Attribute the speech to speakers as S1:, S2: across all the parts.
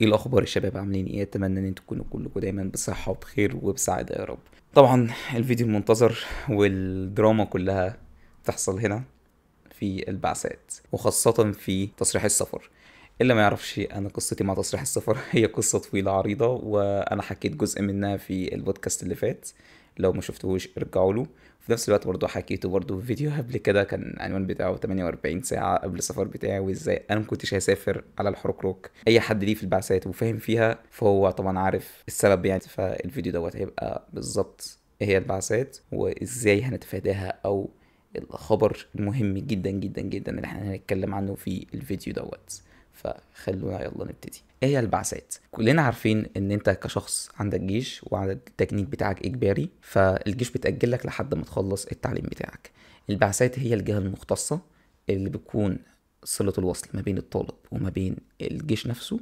S1: ايه الاخبار يا شباب؟ عاملين ايه؟ اتمنى ان انتم تكونوا كلكم دايما بصحة وبخير وبسعاده يا رب. طبعا الفيديو المنتظر والدراما كلها بتحصل هنا في البعثات، وخاصة في تصريح السفر. اللي ما يعرفش انا قصتي مع تصريح السفر هي قصة طويلة عريضة، وانا حكيت جزء منها في البودكاست اللي فات، لو ما شفتوهوش ارجعوا له. في نفس الوقت برضو حكيته برضو في فيديو قبل كده، كان العنوان بتاعه 48 ساعة قبل السفر بتاعي، وازاي انا ما كنتش هسافر على الحركرك. اي حد ليه في البعثات وفاهم فيها فهو طبعا عارف السبب يعني. فالفيديو دوت هيبقى بالظبط ايه هي البعثات وازاي هنتفاداها، او الخبر المهم جدا جدا جدا اللي احنا هنتكلم عنه في الفيديو دوت. فخلونا يلا نبتدي. ايه هي البعثات؟ كلنا عارفين ان انت كشخص عندك جيش وعندك التجنيد بتاعك اجباري، فالجيش بتأجل لك لحد ما تخلص التعليم بتاعك. البعثات هي الجهة المختصة اللي بتكون صلة الوصل ما بين الطالب وما بين الجيش نفسه،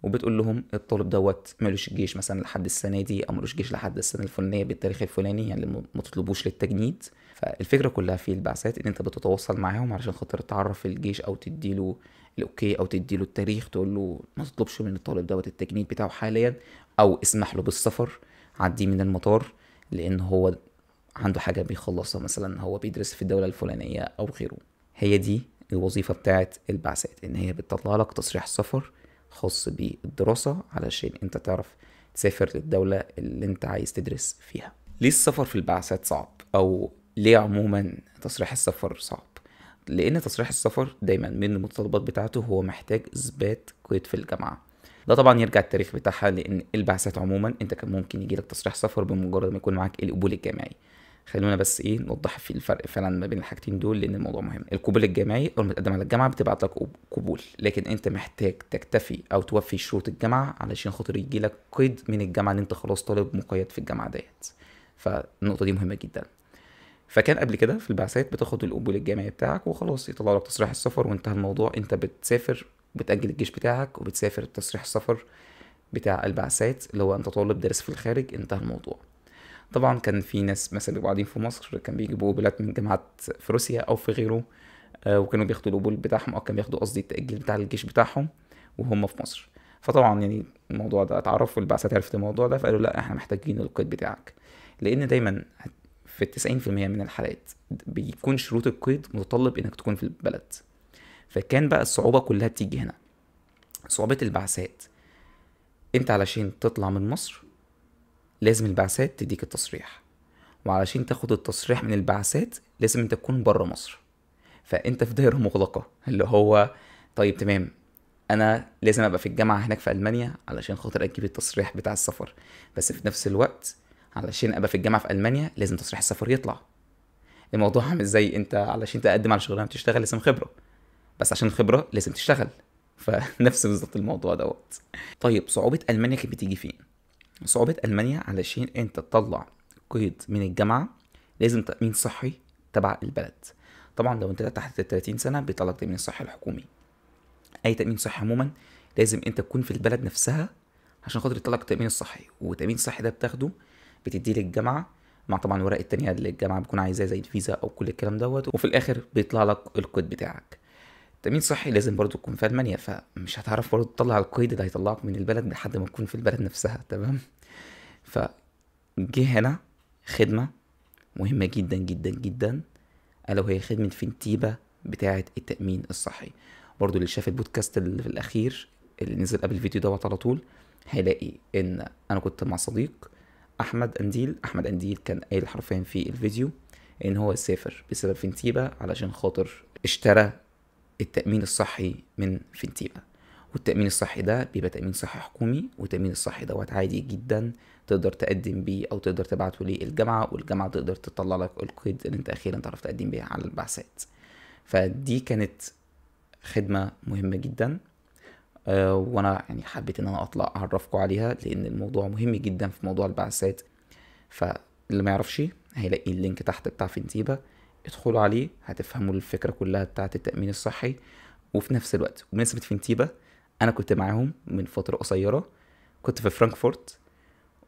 S1: وبتقول لهم الطالب دوت مالوش جيش مثلا لحد السنة دي، او مالوش جيش لحد السنة الفلانية بالتاريخ الفلاني، يعني ما تطلبوش للتجنيد. فالفكرة كلها في البعثات ان انت بتتواصل معاهم علشان خاطر تعرف الجيش، او تديله ال okay، او تديله التاريخ، تقول له ما تطلبش من الطالب دوت التجنيد بتاعه حاليا، او اسمح له بالسفر، عديه من المطار لان هو عنده حاجة بيخلصها، مثلا هو بيدرس في الدولة الفلانية او غيره. هي دي الوظيفة بتاعت البعثات، ان هي بتطلع لك تصريح سفر خاص بالدراسة علشان انت تعرف تسافر للدولة اللي انت عايز تدرس فيها. ليه السفر في البعثات صعب، او ليه عموما تصريح السفر صعب؟ لان تصريح السفر دايما من المتطلبات بتاعته هو محتاج اثبات قيد في الجامعة. ده طبعا يرجع التاريخ بتاعها، لان البعثات عموما انت كان ممكن يجيلك تصريح سفر بمجرد ما يكون معاك القبول الجامعي. خلونا بس ايه نوضح في الفرق فعلا ما بين الحاجتين دول لان الموضوع مهم. القبول الجامعي اول ما تقدم على الجامعة بتبعت لك قبول، لكن انت محتاج تكتفي او توفي شروط الجامعة علشان خاطر يجي لك قيد من الجامعة ان انت خلاص طالب مقيد في الجامعة ديت. فالنقطه دي مهمة جدا. فكان قبل كده في البعثات بتاخد القبول الجامعي بتاعك وخلاص يطلع لك تصريح السفر وانتهى الموضوع. انت بتسافر، بتأجل الجيش بتاعك وبتسافر تصريح السفر بتاع البعثات اللي هو انت طالب دارس في الخارج، انتهى الموضوع. طبعا كان في ناس مثلا بيبقوا قاعدين في مصر كان بيجيبوا قبولات من جامعات في روسيا او في غيره، وكانوا بياخدوا القبول بتاعهم، او كانوا بياخدوا قصدي التأجيل بتاع الجيش بتاعهم وهم في مصر. فطبعا يعني الموضوع ده اتعرف والبعثات عرفت الموضوع ده، فقالوا لا احنا محتاجين القيد بتاعك، لان دايما في 90% من الحالات بيكون شروط القيد متطلب انك تكون في البلد. فكان بقى الصعوبة كلها بتيجي هنا، صعوبة البعثات. انت علشان تطلع من مصر لازم البعثات تديك التصريح، وعلشان تاخد التصريح من البعثات لازم انت تكون بره مصر. فانت في دايرة مغلقة، اللي هو طيب تمام انا لازم ابقى في الجامعة هناك في ألمانيا علشان خاطر اجيب التصريح بتاع السفر، بس في نفس الوقت علشان ابقى في الجامعة في ألمانيا لازم تصريح السفر يطلع. الموضوع عامل زي انت علشان تقدم على شغلانة بتشتغل لازم خبرة، بس عشان خبرة لازم تشتغل. فنفس بالظبط الموضوع دوت. طيب صعوبة ألمانيا كانت بتيجي فين؟ صعوبة ألمانيا علشان انت تطلع قيد من الجامعة لازم تأمين صحي تبع البلد. طبعا لو انت تحت 30 سنة بيطلع لك تأمين صحي الحكومي. اي تأمين صحي عموما لازم انت تكون في البلد نفسها عشان خاطر يطلع لك التأمين الصحي. والتأمين الصحي ده بتاخده بتديه للجامعة مع طبعا الورق التانية اللي الجامعة بتكون عايزاه زي الفيزا او كل الكلام دوت، وفي الاخر بيطلع لك القيد بتاعك. تأمين صحي لازم برضو تكون في ألمانيا، فمش هتعرف برضو تطلع القيد اللي هيطلعك من البلد لحد ما تكون في البلد نفسها، تمام؟ فجه هنا خدمة مهمة جدا جدا جدا، ألا وهي خدمة فينتيبا بتاعة التأمين الصحي. برضو اللي شاف البودكاست اللي في الأخير اللي نزل قبل الفيديو دوت على طول هيلاقي إن أنا كنت مع صديق أحمد أنديل. أحمد أنديل كان قايل حرفيا في الفيديو إن هو سافر بسبب فينتيبا علشان خاطر اشترى التأمين الصحي من فينتيبا. والتأمين الصحي ده بيبقى تأمين صحي حكومي، والتأمين الصحي دوت عادي جدا تقدر تقدم بيه أو تقدر تبعته للجامعة، والجامعة تقدر تطلع لك القيد اللي انت أخيرا تعرف تقدم بيه على البعثات. فدي كانت خدمة مهمة جدا، وانا يعني حبيت ان انا اطلع اعرفكم عليها لان الموضوع مهم جدا في موضوع البعثات. فاللي ما يعرفش هيلاقي ال link تحت بتاع فينتيبا، ادخلوا عليه هتفهموا الفكرة كلها بتاعة التأمين الصحي. وفي نفس الوقت بمناسبة فينتيبا انا كنت معاهم من فترة قصيرة، كنت في فرانكفورت،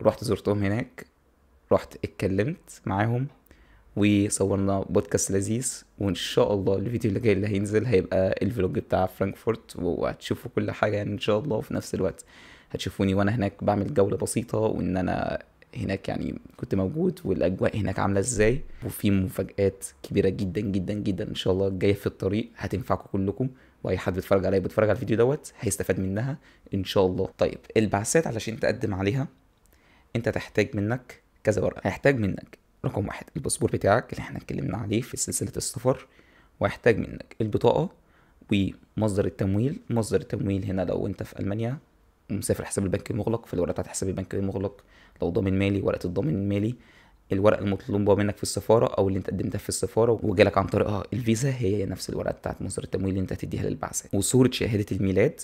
S1: رحت زرتهم هناك، رحت اتكلمت معاهم وصورنا بودكاست لذيذ. وان شاء الله الفيديو اللي جاي اللي هينزل هيبقى ال vlog بتاع فرانكفورت، وهتشوفوا كل حاجة يعني ان شاء الله. وفي نفس الوقت هتشوفوني وانا هناك بعمل جولة بسيطة، وان انا هناك يعني كنت موجود، والاجواء هناك عامله ازاي، وفي مفاجآت كبيرة جدا جدا جدا ان شاء الله جاية في الطريق هتنفعكم كلكم، واي حد بيتفرج عليا بيتفرج على الفيديو دوت هيستفاد منها ان شاء الله. طيب البعثات علشان تقدم عليها انت تحتاج منك كذا ورقة. هيحتاج منك رقم 1 الباسبور بتاعك اللي احنا اتكلمنا عليه في سلسلة السفر، وهيحتاج منك البطاقة ومصدر التمويل. مصدر التمويل هنا لو انت في المانيا ومسافر حساب البنك المغلق فالورقه بتاعت حساب البنك المغلق، لو ضامن مالي ورقة الضامن المالي، الورقة المطلوبة منك في السفارة او اللي انت قدمتها في السفارة وجالك عن طريقها الفيزا، هي نفس الورقة بتاعت مصدر التمويل اللي انت هتديها للبعثه، وصوره شهادة الميلاد.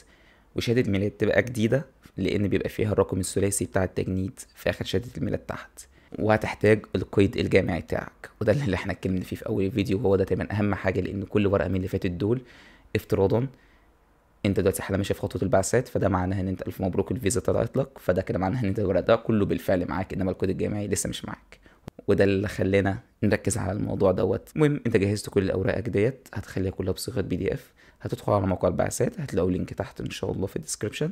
S1: وشهادة الميلاد تبقى جديدة لان بيبقى فيها الرقم الثلاثي بتاع التجنيد في اخر شهادة الميلاد تحت. وهتحتاج القيد الجامعي بتاعك، وده اللي احنا اتكلمنا فيه في اول الفيديو، وهو ده تقريبا اهم حاجة، لان كل ورقة من اللي فاتت دول افتراضا انت دلوقتي حالا ماشي في خطوة البعثات، فده معناها ان انت الف مبروك الفيزا طلعت لك، فده كده معناها ان انت الورق ده كله بالفعل معاك، انما القيد الجامعي لسه مش معاك. وده اللي خلانا نركز على الموضوع دوت. المهم انت جهزت كل اوراقك ديت، هتخليها كلها بصيغة PDF، هتدخل على موقع البعثات، هتلاقوا link تحت ان شاء الله في ال description،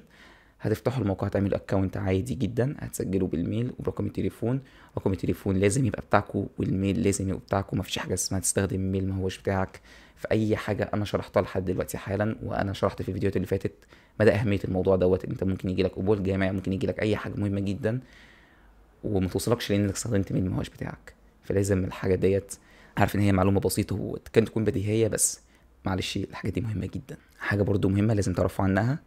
S1: هتفتحوا الموقع، تعملوا account عادي جدا، هتسجلوا بال mail وبرقم التليفون. رقم التليفون لازم يبقى بتاعكو، وال mail لازم يبقى بتاعكو، مفيش حاجة اسمها تستخدم mail ما هوش بتاعك في اي حاجة. انا شرحتها لحد دلوقتي حالا، وانا شرحت في الفيديوهات اللي فاتت مدى اهمية الموضوع دوت. انت ممكن يجي لك قبول جامعي، ممكن يجي لك اي حاجة مهمة جدا وما توصلكش لانك استخدمت mail ما هوش بتاعك. فلازم الحاجة ديت، عارف ان هي معلومة بسيطة وكان تكون بديهية، بس معلش الحاجة دي مهمة جدا. حاجة برضو مهمة لازم تعرفوا عنها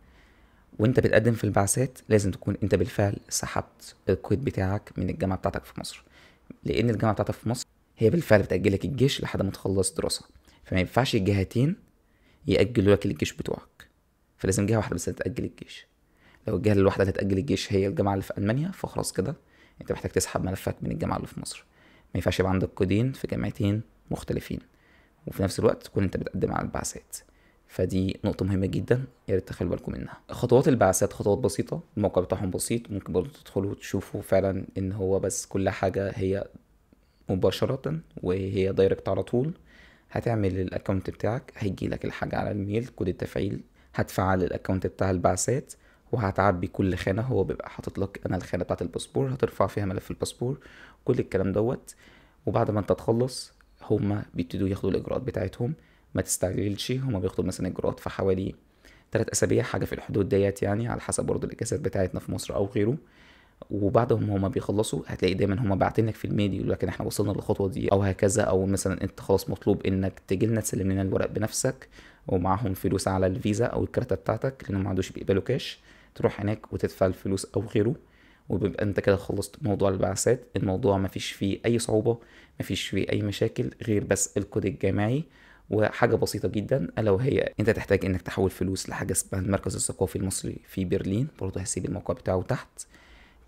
S1: وانت بتقدم في البعثات، لازم تكون انت بالفعل سحبت القيد بتاعك من الجامعة بتاعتك في مصر، لان الجامعة بتاعتك في مصر هي بالفعل بتأجلك الجيش لحد ما تخلص دراسة، فما ينفعش الجهتين يأجلوا لك الجيش بتوعك، فلازم جهة واحدة بس اللي تأجل الجيش. لو الجهة الواحدة اللي هتأجل الجيش هي الجامعة اللي في ألمانيا، فخلاص كده انت محتاج تسحب ملفك من الجامعة اللي في مصر. ما ينفعش يبقى عندك قيدين في جامعتين مختلفين وفي نفس الوقت تكون انت بتقدم على البعثات. فدي نقطة مهمة جدا يا ريت تخلوا بالكم منها. خطوات البعثات خطوات بسيطة، الموقع بتاعهم بسيط، ممكن برضو تدخلوا وتشوفوا فعلا ان هو بس كل حاجة هي مباشرة وهي direct على طول. هتعمل ال account بتاعك، هيجي لك الحاجة على ال mail، كود التفعيل، هتفعل ال account بتاع البعثات، وهتعبي كل خانة هو بيبقى حاطط لك انا الخانة بتاعت الباسبور هترفع فيها ملف الباسبور، كل الكلام دوت. وبعد ما انت تخلص هما بيبتدوا ياخدوا الاجراءات بتاعتهم، ما تستعجلش، هما بياخدوا مثلا اجراءات في حوالي 3 اسابيع، حاجة في الحدود ديت يعني، على حسب برضه الاجازات بتاعتنا في مصر او غيره. وبعدهم هما بيخلصوا هتلاقي دايما هما باعتين لك في ال mail يقول لك ان احنا وصلنا للخطوة دي او هكذا، او مثلا انت خلاص مطلوب انك تجي لنا تسلم لنا الورق بنفسك ومعاهم فلوس على الفيزا او الكارته بتاعتك، لانهم ما عندوش بيقبلوا كاش، تروح هناك وتدفع الفلوس او غيره، وبيبقى انت كده خلصت موضوع البعثات. الموضوع ما فيش فيه اي صعوبة، ما فيش فيه اي مشاكل غير بس الكود الجامعي وحاجه بسيطة جدا، الا وهي انت تحتاج انك تحول فلوس لحاجة اسمها المركز الثقافي المصري في برلين، برضه هسيب الموقع بتاعه تحت.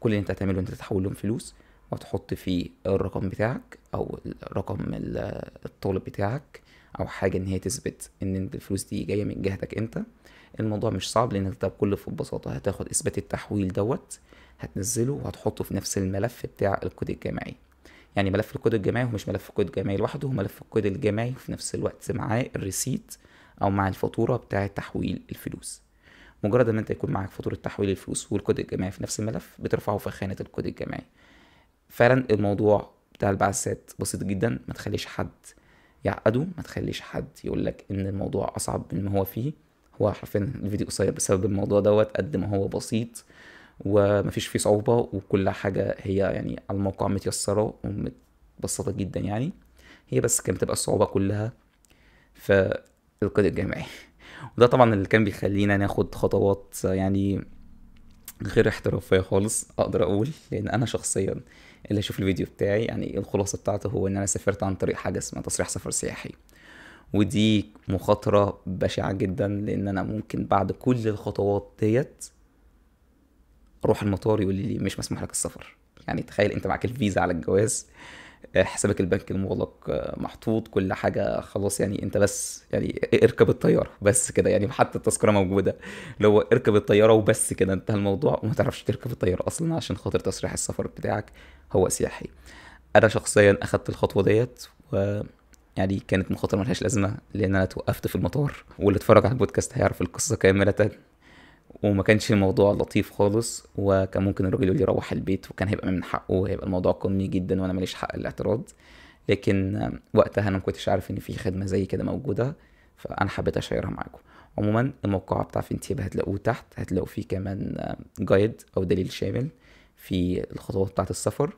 S1: كل اللي انت هتعمله انت تحول لهم فلوس وتحط فيه الرقم بتاعك او رقم الطالب بتاعك او حاجة ان هي تثبت ان الفلوس دي جاية من جهتك انت. الموضوع مش صعب لان انت بكل بساطة هتاخد اثبات التحويل دوت، هتنزله وهتحطه في نفس الملف بتاع الكود الجامعي. يعني ملف الكود الجامعي هو مش ملف الكود الجامعي لوحده، هو ملف الكود الجامعي وفي نفس الوقت معاه ال receipt او مع الفاتورة بتاعه تحويل الفلوس. مجرد ان انت يكون معاك فاتورة تحويل الفلوس والكود الجامعي في نفس الملف بترفعه في خانه الكود الجامعي. فعلا الموضوع بتاع البعثات بسيط جدا، ما تخليش حد يعقده، ما تخليش حد يقولك ان الموضوع اصعب من ما هو فيه. هو حرفيا الفيديو قصير بسبب الموضوع دوت، قد ما هو بسيط ومفيش فيه صعوبة، وكل حاجة هي يعني على الموقع متيسرة ومتبسطة جدا يعني. هي بس كانت بتبقى الصعوبة كلها في القيد الجامعي، وده طبعا اللي كان بيخلينا ناخد خطوات يعني غير احترافية خالص اقدر اقول، لان انا شخصيا اللي اشوف الفيديو بتاعي يعني الخلاصة بتاعته هو ان انا سافرت عن طريق حاجة اسمها تصريح سفر سياحي، ودي مخاطرة بشعة جدا، لان انا ممكن بعد كل الخطوات ديت اروح المطار يقول لي مش مسموح لك السفر. يعني تخيل انت معاك الفيزا على الجواز، حسابك البنك المغلق محطوط، كل حاجة خلاص، يعني انت بس يعني اركب الطيارة بس كده، يعني حتى التذكرة موجودة، لو اركب الطيارة وبس كده انتهى الموضوع، وما تعرفش تركب الطيارة اصلا عشان خاطر تصريح السفر بتاعك هو سياحي. انا شخصيا اخدت الخطوة ديت، ويعني كانت مخاطره ملهاش لازمه، لان انا توقفت في المطار، واللي اتفرج على البودكاست هيعرف القصة كاملة، وما كانش الموضوع لطيف خالص، وكان ممكن الراجل يقول لي روح البيت، وكان هيبقى من حقه، وهيبقى الموضوع قانوني جدا، وانا ماليش حق الاعتراض. لكن وقتها انا ما كنتش عارف ان في خدمة زي كده موجودة، فانا حبيت اشيرها معاكم. عموما الموقع بتاع فينتيب هتلاقوه تحت، هتلاقوا فيه كمان guide او دليل شامل في الخطوات بتاعه السفر،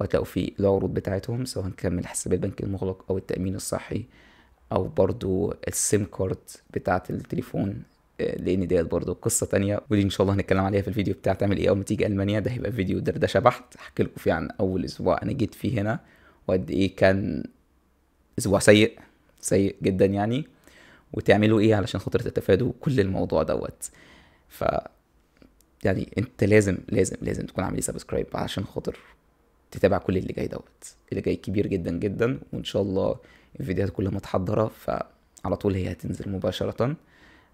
S1: وهتلاقوا فيه العروض بتاعتهم، سواء كان من الحساب البنكي المغلق او التأمين الصحي، او برضو ال SIM card بتاعه التليفون، لان ديت برضو قصة تانية، ودي ان شاء الله هنتكلم عليها في الفيديو بتاع تعمل ايه اول ما تيجي المانيا. ده هيبقى فيديو دردشة بحت، هحكي لكم فيه عن اول اسبوع انا جيت فيه هنا، وقد ايه كان اسبوع سيء سيء جدا يعني، وتعملوا ايه علشان خاطر تتفادوا كل الموضوع دوت. ف يعني انت لازم لازم لازم تكون عامل subscribe علشان خاطر تتابع كل اللي جاي دوت. اللي جاي كبير جدا جدا، وان شاء الله الفيديوهات كلها متحضره، فعلى طول هي هتنزل مباشرة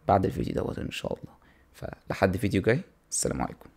S1: بعد الفيديو دوت ان شاء الله. فلحد فيديو جاي، السلام عليكم.